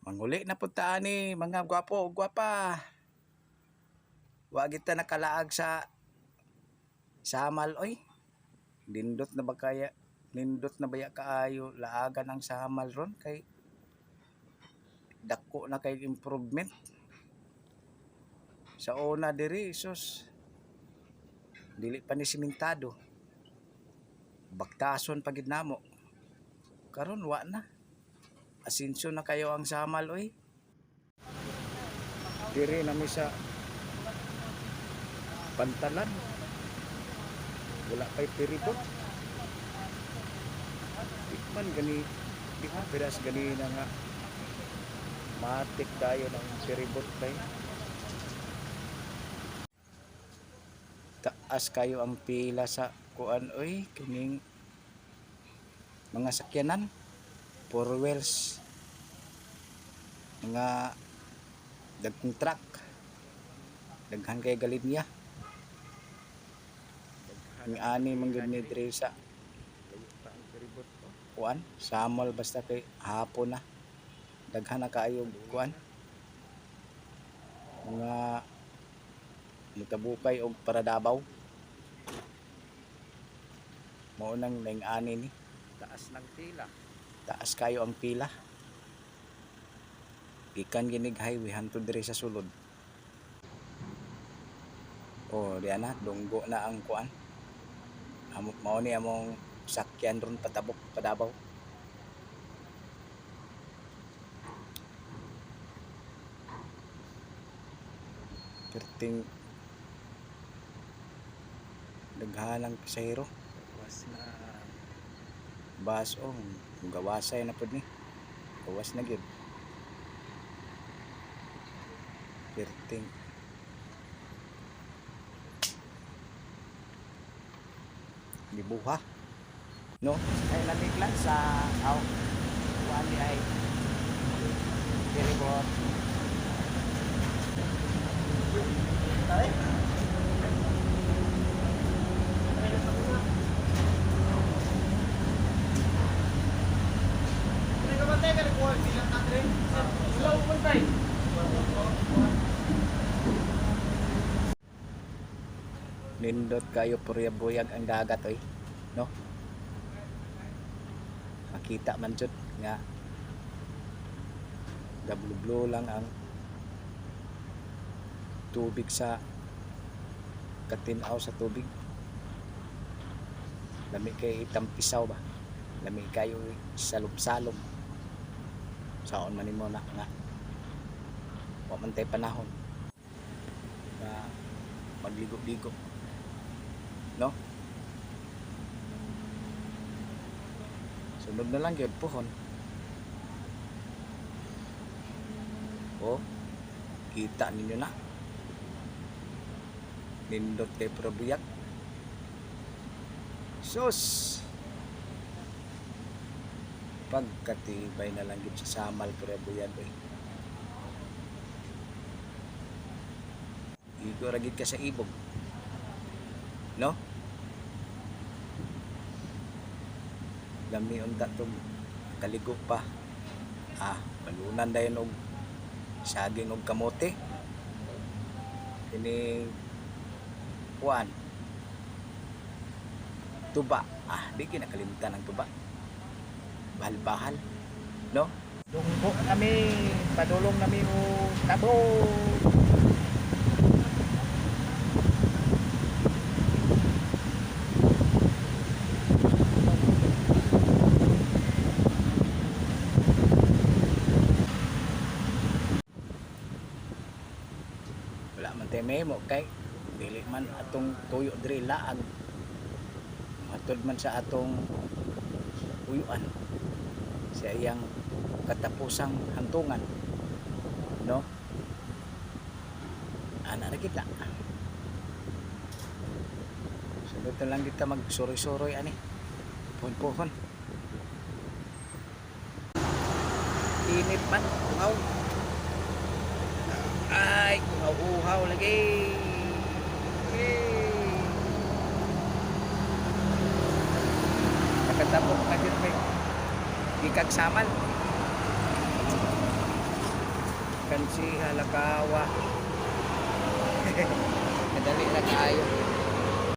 Manguli na pud ta ani mga gwapo ug gwapa. Wa kita nakalaag sa Samal oy. Nindot na ba kaya? Nindot na baya kaayo laagan ang Samal ron kay dako na kay improvement. Sa una diri sus dili pa ni simentado. Baktason pa gid namo. Karon wa na. Asinso na kayo ang Samal oy. Diri na mi sa Pantalan. Wala pa'y ferryboat. Di man gani, di man piras gani na nga matik tayo ng ferryboat tay. Taas kayo ang pila sa kuan oy kining mga sakyanan, four wheels, mga dagkong truck, daghan kay galinya. Ang ani man gyud ni diri sa kuan Samal basta kay hapon na daghan na kaayo kuan mga mutabukay og para Davao. Mao nang naing ani ni. Taas ng pila. Taas kayo ang pila gikan ginig highway hantod diri sa sulod. Oh, di ana dunggo na ang kuan. Amo mao ni among sakyan ron patabok pa Davao. Perting daghanang pasahero. Was na. Bus oh, gawasay na pud ni. Gawas na gyud. Perting gibuha. No? Ay lamig lang sa aw. Kuan di ay ferryboat. Nindot kayo purya-buyag ang dagat oy. No? Makita man jud nga blue lang ang tubig sa katinaw sa tubig. Lami kay itampisaw ba? Lami kayo salom-salom. Saon man nimo na nga wa man tay panahon na magligo-ligo. No? Sunod na lang gyud pohon. Oh, kita ninyo na. Nindot kay probuyag. Sus! Pagkatibay na lang gyud sa Samal probuyag eh. Igo ra gyud ka sa ibog. No? Lami unta tong kaligo pa. Ah, balunan dayon og saging og kamote. Kini kuan tuba. Ah, di kinakalimtan ang tuba. Bahal-bahal. No? Dunggo nami, padulong nami og tabo. Wala man tay memo kay dili man atong tuyo diri laag. Matod man sa atong uyuan sa iyang katapusang hantungan. No? Ana ra kita. Sunod na lang kita magsuroy-suroy ani. Puhon-puhon. Init man, ungaw. Ay, uhaw-uhaw lagi. Hey. Nakatabok na gyud may gikag Samal. Alkansija, Lakawa. Kadali ra kaayo.